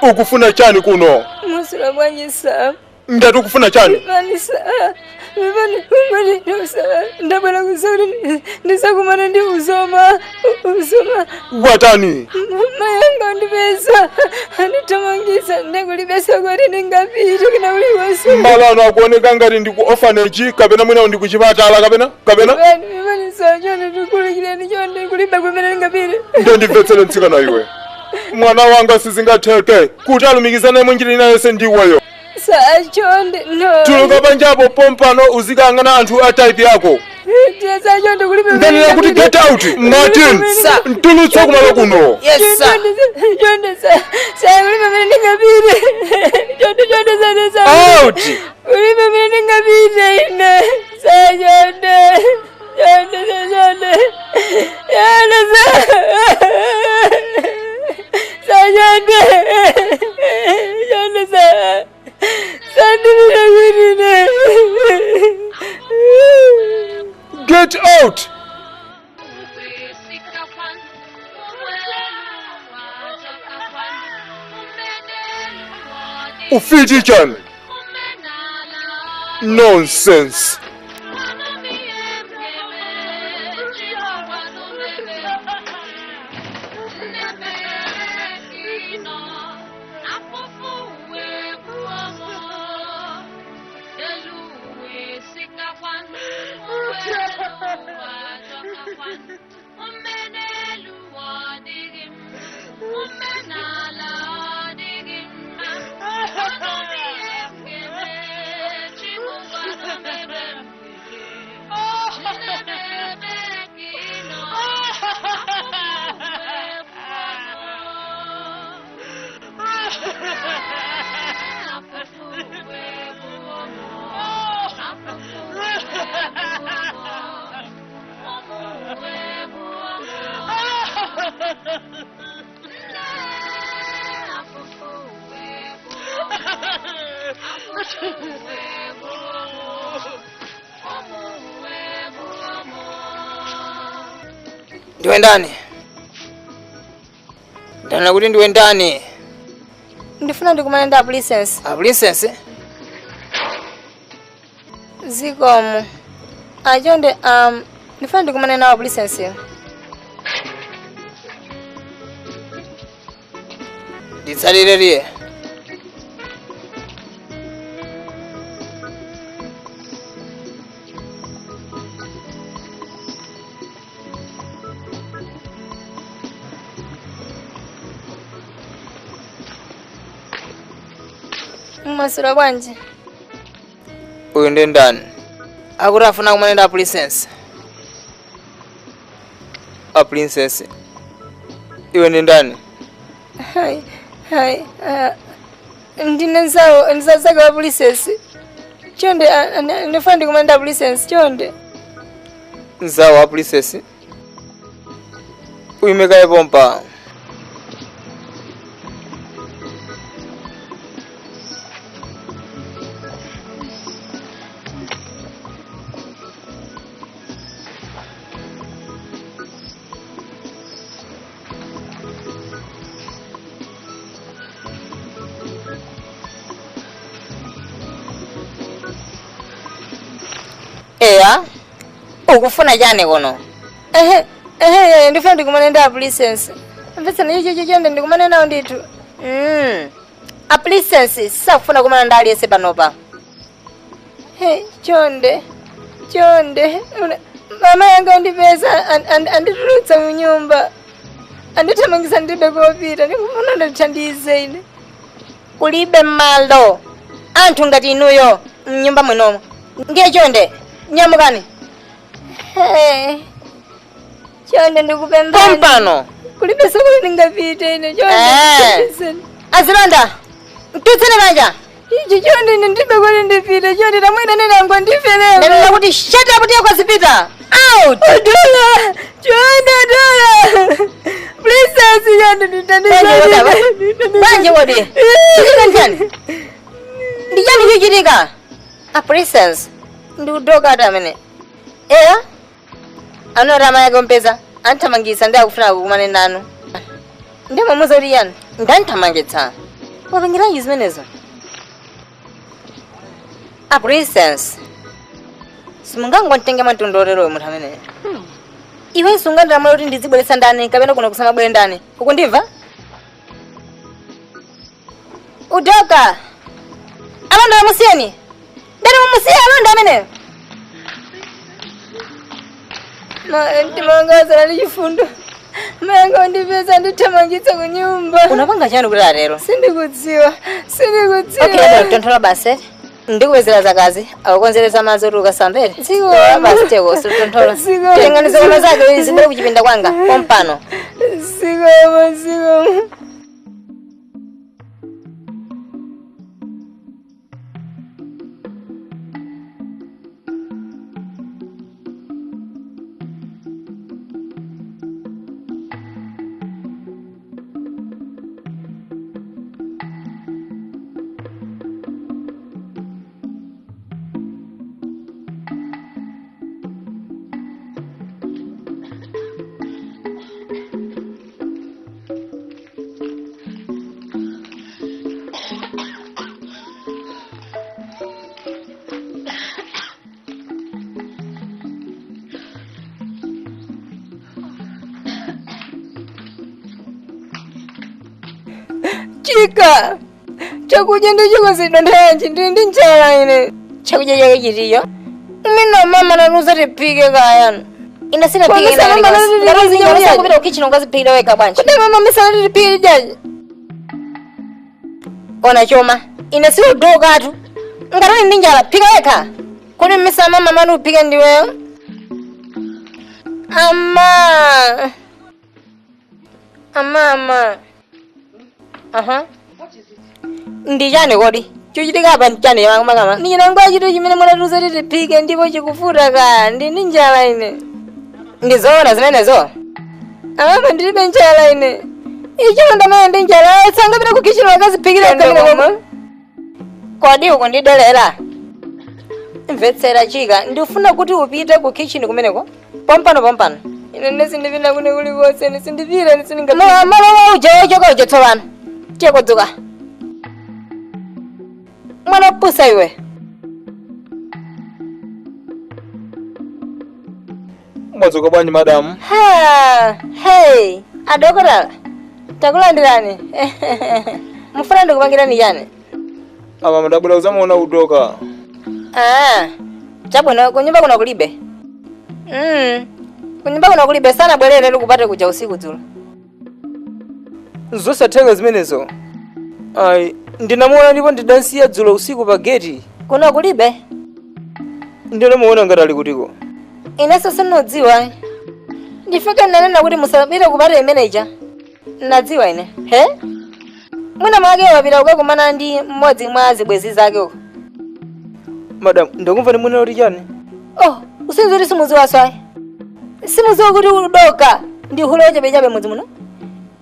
Ukufuna chani kuno? Musula bwanyisa. Ndati ukufuna chani? Vanisa. Vani ndabwera kusori ndisakumana ndi uzoma uzoma. Watani? Mayanga andipeza anditamangisa ndikulibesa kwati ndingapite kana uli wose. Malano akuoneka ngati ndi ku orphanage kapena mwina ndi kuchipatala kapena kapena? Vani vani Sir, chonde ndikhululukireni chonde kulibe kumene ndingapite. Ndondimvetsere mtsikana iwe. Mwana wanga sizingatheke kuti alumikizane mwenjira ina yonse ndi iweyo. Sir, chonde no. Tuluka panjapo pompano uzikang'ana anthu a type yako. Sir, chonde kulibe Ndanena kuti get out, Martin. Sir. Ntulutse kumalo kuno. Yes, sir. Chonde sir. Sir, kulibe kumene ndingapite. Chonde chonde sir, sir. Out. Kulibe kumene ndingapite ine. Sir, chonde. Chonde sir, chonde. Chonde sir. Sir, chonde. Chonde sir. Sir, ndipite kuti ine. Get out. Ufiti chani? Nonsense. Ndiwe ndani? Ndanena kuti ndiwe ndani? Ndifuna ndikumane ndi a princess. A princess? Zikomo. Achonde ndifuna ndikumane nawo princess. Nditsalire liye. Mmasula bwanji. Uyu ndi ndani? Akuti afuna kumane ndi a princess. A princess. Iwe ndi ndani? Hai, hai, ndine nzawo, nzazake wa princess. Chonde, ndifuna ndikumane ndi a princess, chonde. Nzawo wa princess. Uyimekaye pompa. Eya, ukufuna chani kuno? Ehe, ehe, ndifuna ndikumane ndi a princess. Mvetsani icho chonde ndikumane nawo ndithu. A princess sakufuna kumana ndi aliyense panopa. Hey, chonde, chonde. Mama yanga andipeza anditulutsa mu nyumba. Andithamangitsa ndilibe kopita, ndikufuna ndithandize ine. Kulibe malo anthu ngati inuyo mnyumba mwinomo. Ndiye chonde, nyamukani. Hey, chonde ndikupembani. Pompano. Kulibe sokolo ndingapite ine, chonde. Eh. Azilonda, mtutseni manja. Ichi chonde ine ndilibe kuti ndipite, chonde tamwena nenango ndifelemo. Ndanena kuti shut up tiye kwazipita. Out. Dola, chonde dola. Princess chonde ndithandize. Banje wodi. Chitika ndiyani? Ndiyani chichitika? A princess ndi udoka ati amene. Eya? Anoti amayi ake ompeza anthamangitsa ndi akufuna kukumane nanu. Ndiye mwamuza kuti yani ndanthamangitsa. Wapangiranji zimenezo? A princess simungangomtenge mtundu oteroyo munthu ameneyo. Iwenso ungandilamula kuti ndizibweretsa ndani kapena kuno kusamabwere ndani. Ukundimva? Udoka. Alonda amusiyeni. Ndani mumusiye alonda ameneyo. Mtima wanga wazala ndi chifundo. Mayanga undipeza ndithamangitsa ku nyumba. Unapanga chani kuti atero? Sindikudziwa, sindikudziwa. Okay, bwana, tonthola basi. Ndikuwezera zakazi, akukonzereza madzi oti ukasambere. Ziko. Basi teko, tonthola. Ziko. Tengani zikomo zake zibwere kuchipinda kwanga, pompano. Zikomo, zikomo. Chika, chakudya ndichikonzedwa nthawi ndili ndi njala ine. Chakudya chake chitiyo? Mina mama naluza tiphike kaya. Ine sinaphike Koma mama naliti ina kupita kukichini ungaziphikira wekha bwanji. Kodi mama misana tiphike jaji? Ona choma, ine siudokatu. Ngati uli ndi njala, phika wekha. Kodi misa mama mani uphike ndiweyo? Ama. Amama. Aha. Ndi chani kodi? Chochitika apa ndi chani makama? Ndinangwa chinthu chimene munatiuza kuti tiphike ndipo chikufuta kaya ndi ndi njala ine. Ndizoona zimenezo? Amama ndilibe njala ine. Icho ndamene ndi njala sangapita kukichini wakaziphikira Koma. Kodi ukundidelera? Mvetsera Chika, ndifuna kuti upite ku kitchen kumeneko. Pompano pompano. Ine ndisindipita kune kulikonse, ndisindipita ndisindinga. Malowa uja wochoka uja tsopano. Tiye kodzuka. Mwana wopusa iwe. Mwadzuka bwanji madamu? Ha, hey, adokotala. Takulandirani. Mufuna ndikupangirani chani? Apa ndabwera kuzamuona udoka. Ah, chabwino kunyumba kuno kulibe. Kunyumba kuno kulibe sana bwerere likupate kuja usiku dzulo. Zosatheka zimenezo. Ayi, ndinamuona ndipo ndidansiya dzulo usiku pa geti. Kuno kulibe. Ndinamuona ngati ali kutiko. Inenso sindikudziwa. Ndifika nanena kuti musapite kupate imeneja. Nadziwa ine. He? Mwina mwake wapita kukakumana ndi mmodzi mwa zibwenzi zake uko. Madam, ndakumva ni mwina kuti chani? Oh, usinzi kuti simudziwa swayi. Simudziwa kuti udoka ndi hule wachabechabe mudzi muno.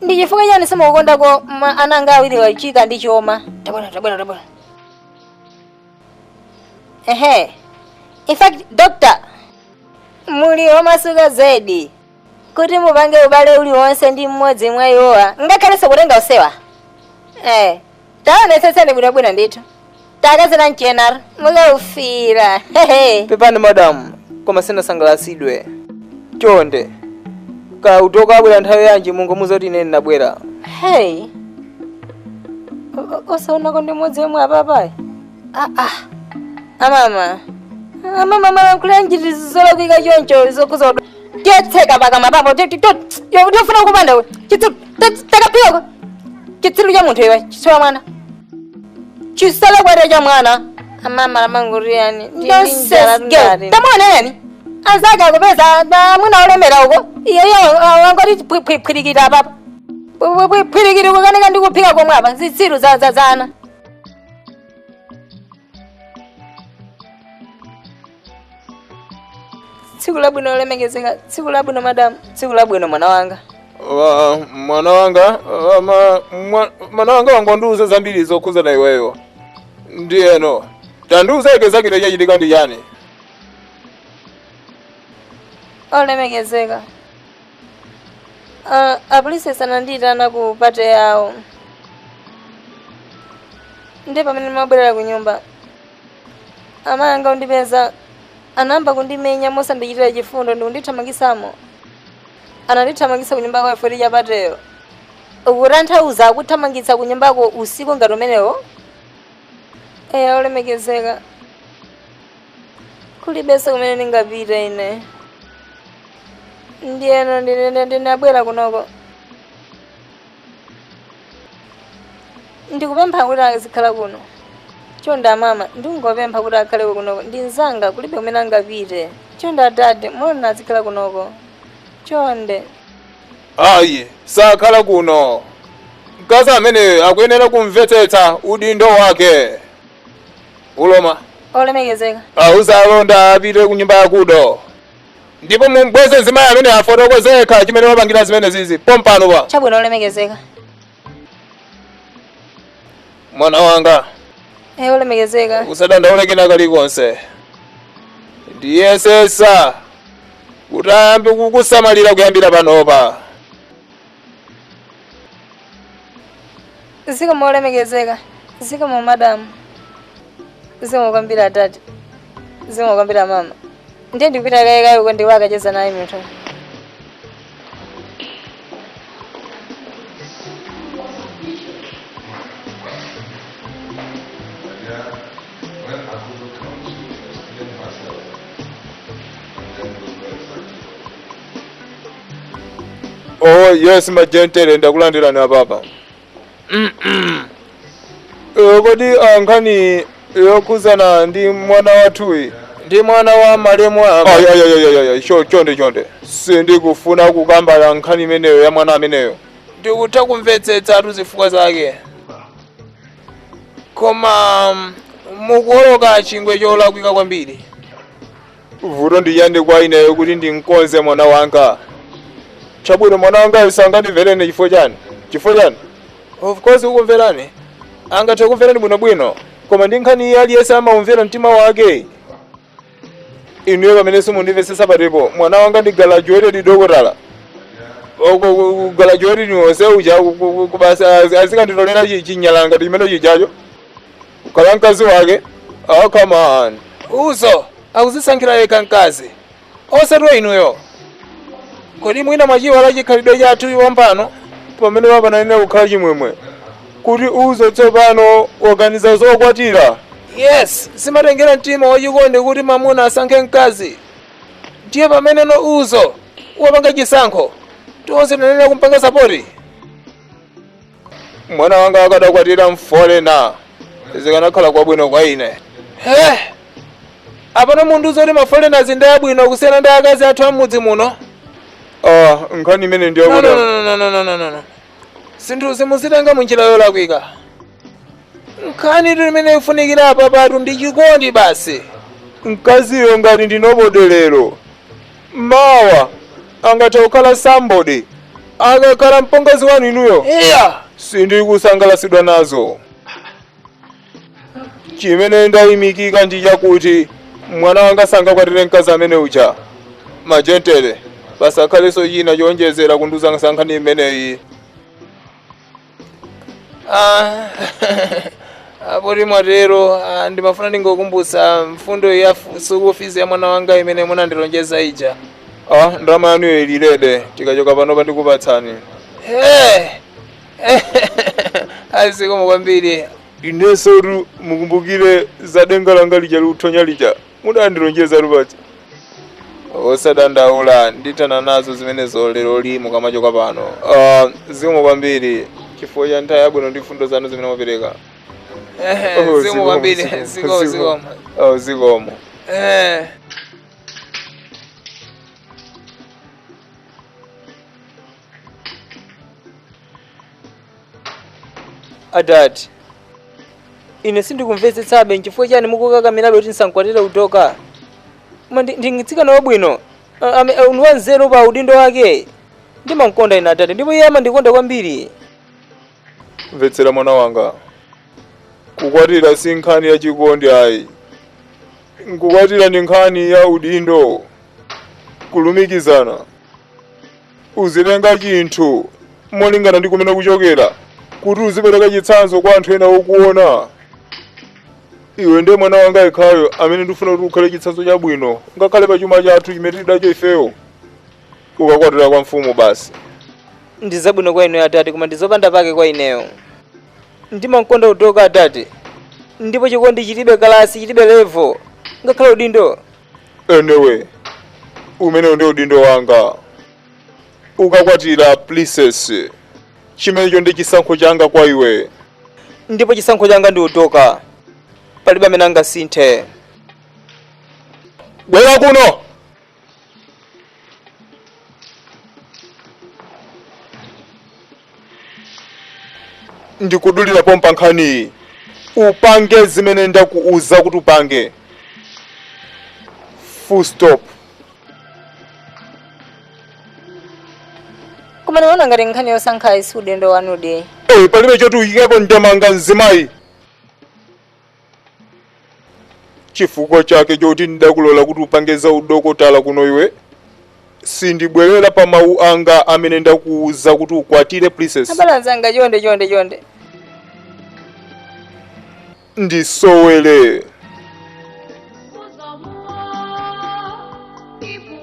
Ndi chifukwa chani simukukondako ananga awiri wa Chika ndi Choma. Tabwera, tabwera, tabwera. Ehe. In fact, doctor, muli wamasuka zedi kuti mupange ubale uliwonse ndi mmodzi mwa iwowa ngakhalenso kutenga usewa. Taonetsetseni bwinobwino ndithu. Takazina mchenaro mukaufira. Hehe. Pepani madamu, koma sinasangalatsidwe. Chonde. Ka udoka abwera nthawi yanji mungomuza kuti ine ndinabwera. Hey. Osaonako ndi mmodzi yemwe apapayi. Ah ah. Amama. Amama malankhula njiti zolakwika choncho zokhuza tiyetseka pakamwa papo tofuna kupanda we. Chitsiru takaphikako. Chitsiru cha munthu iwe, chitsiru mwana. Chisalakwata cha mwana. Amama lamanguriyani. Nonsense girl. Tamuona yani? Anzake akupeza mwina olemera uko. Iye wangoti phwirikira apapa. Phwirikira kukanika ndi kuphika komwe apa. Zitsiru za zana. Tsiku labwino lolemekezeka, tsiku labwino madamu. Tsiku labwino mwana wanga. Mwana wanga, mwana wanga wangondiuza zambiri zokhuza na iweyo. Ndiyeno, tandiuza ike zakile chachitika ndi chani? Olemekezeka. Apolisi sanandiyitana ku pate yawo. Ndiye pamene ndimabwerera ku nyumba, amayi anga undipeza anayamba kundimenya mosandichitira chifundo ndi kundithamangisamo. Anandithamangisa ku nyumba kwa ifoti chapateyo. Ukutanthauza akuthamangitsa ku nyumbako usiku ngati umenewo? Eya, olemekezeka. Kulibenso kumene ndingapite ine. Ndiyeno ndinabwera kunoko. Ndikupempha kuti azikhala kuno. Chonde mama, ndingopempha kuti akhale kunoko. Ndi mnzanga, kulibe kumene angapite. Chonde adade, muloleni azikhala kunoko. Chonde. Ayi, sakhala kuno. Mkazi amene akuyenera kumvetsetsa udindo wake. Uloma. Olemekezeka. Auza alonda apite ku nyumba yakudo. Ndipo mumbweze mzimayi amene afotokozeka chimene wapangira zimene zizi pompano pa. Chabwino, olemekezeka. Mwana wanga. Eh, olemekezeka. Usadandaule kena kalikonse. Ndiyesesa kuti ayambe kukusamalira kuyambira panopa. Zikomo, olemekezeka. Zikomo, madamu. Zikomo kwambiri, adadi. Zikomo kwambiri, mama. Ndiye ndikupita kayekayo uko ndiwakacheza naye munthu. Oh yes, majentere, ndakulandirani apapa. Kodi nkhani yokhuzana ndi mwana wathuyi, ndi mwana wa malemu? Ayayayayaya, chonde chonde, sindikufuna kukamba nkhani imeneyo ya mwana ameneyo. Ndikutha kumvetsetsa zifukwa zake, koma mukuwoloka chingwe cholakwika kwambiri. Vuto ndiyande kwa ineyo kuti ndinkonze mwana wanga. Chabwino, mwana wanga sangandimvereni. Chifukwa chani? Chifukwa chani? Of course ukumverani, angathe kumverani bwinobwino, koma ndi nkhani iye aliyense amaumvera mtima wake. Inuyo pamene simundimvetsetsa patipo. Mwana wanga ndi graduated dokotala, graduated wonse uja kubasa azikanditolera chinyalanga chimene chijacho kukhala mkazi wake? Oh, come on. Uzo akuzisankhira yekha mkazi, osati inuyo. Kodi mwina mwachiwala chikhalidwe chathu pompano, pamene papananena kukhala chimwemwe kuti Uzo tsopano waganiza zokwatira? Yes, zimatengera mtima wachikondi kuti mamuna asankhe mkazi. Ndiye pamene no Uzo wapanga chisankho, tonse tinanena kumpanga support. Mwana wanga akadakwatira mforeigner zikanakhala kwabwino kwa ine. He, apano munthu zoti maforeigners ndi abwino kusiyana ndi akazi athu amudzi muno? Ah, nkhani imene ndiyo. No, no, no, no, no, no, no, no. Zinthu zimuzitenga munjira yolakwika. Nkhani limene ifunikira apa patu ndi chikondi basi. Mkaziyo ngati ndinobodelero, mawa angathe kukhala somebody, akakhala mpongozi wanu inuyo. Iya, sindikusangalatsidwa nazo. Chimene ndayimikika ndi chakuti mwana wanga sangakwatire mkazi amene uja. Majentere, pasakhalenso china chowonjezera kundiuza nkhani imeneyi. Ah, apoti mwatero, ndimafuna ndingokumbutsa mfundo ya school fees ya mwana wanga imene munandilonjeza ija. Ah, ndalama yanuyo ililede, tikachoka panopa ndikupatsani. Hey! Azikomo kwambiri. Inenso mukumbukire za denga langa lija luthonya lija mudandilonjeza lupacha. Osadandaula, ndithana nazo zimenezo lero li mukamachoka pano. Zikomo kwambiri chifukwa cha nthawi yabwino ndi mfundo zanu zimene mwapereka. Oh, zikomo kwambiri. Zikomo, zikomo. Oh, zikomo. Adadi, ine sindikumvetsetsabe nchifukwa chani mukukakamirabe kuti nsankwatire Udoka. Koma ndi mtsikana wabwino, ndi wanzeru pa udindo wake. Ndimamkonda ine, adadi, ndipo iye amandikonda kwambiri. Mvetsera, mwana wanga, kukwatira si nkhani ya chikondi ayi. Kukwatira ndi nkhani ya udindo, kulumikizana. Uzitenga chinthu molingana ndi kumene kuchokera kuti uzipereka chitsanzo kwa anthu ena okuona. Iwe ndiye mwana wanga yekhayo amene ndifuna kuti ukhale chitsanzo chabwino, ngakhale pa chuma chathu chimene tidacho ifeyo. Ukakwatira kwa mfumu basi. Ndi zabwino kwa inuyo, adadi, koma ndi zopanda pake kwa ineyo. Ndimamkonda Udoka, adadi, ndipo chikondi chilibe class, chilibe level, ngakhale udindo. Anyway, umenewo ndi udindo wanga. Ukakwatira Princess. Chimenecho ndi chisankho changa kwa iwe. Ndipo chisankho changa ndi udoka, palibe amene angasinthe. Bwera kuno. Ndikudulira pompa nkhaniyi. Upange zimene ndakuuza kuti upange. Full stop. Koma ndimaona ngati nkhani yosankha si udindo wanudi. Hey, palibe choti uyikepo ndemanga, mzimayi. Chifukwa chake choti ndakulola kuti upange za udokotala kuno, iwe sindibwerera pa mawu anga amene ndakuuza kuti ukwatire Princess. Abale anzanga, chonde, chonde, chonde. Ndisowele. Ụzọ mụọ ịbụ.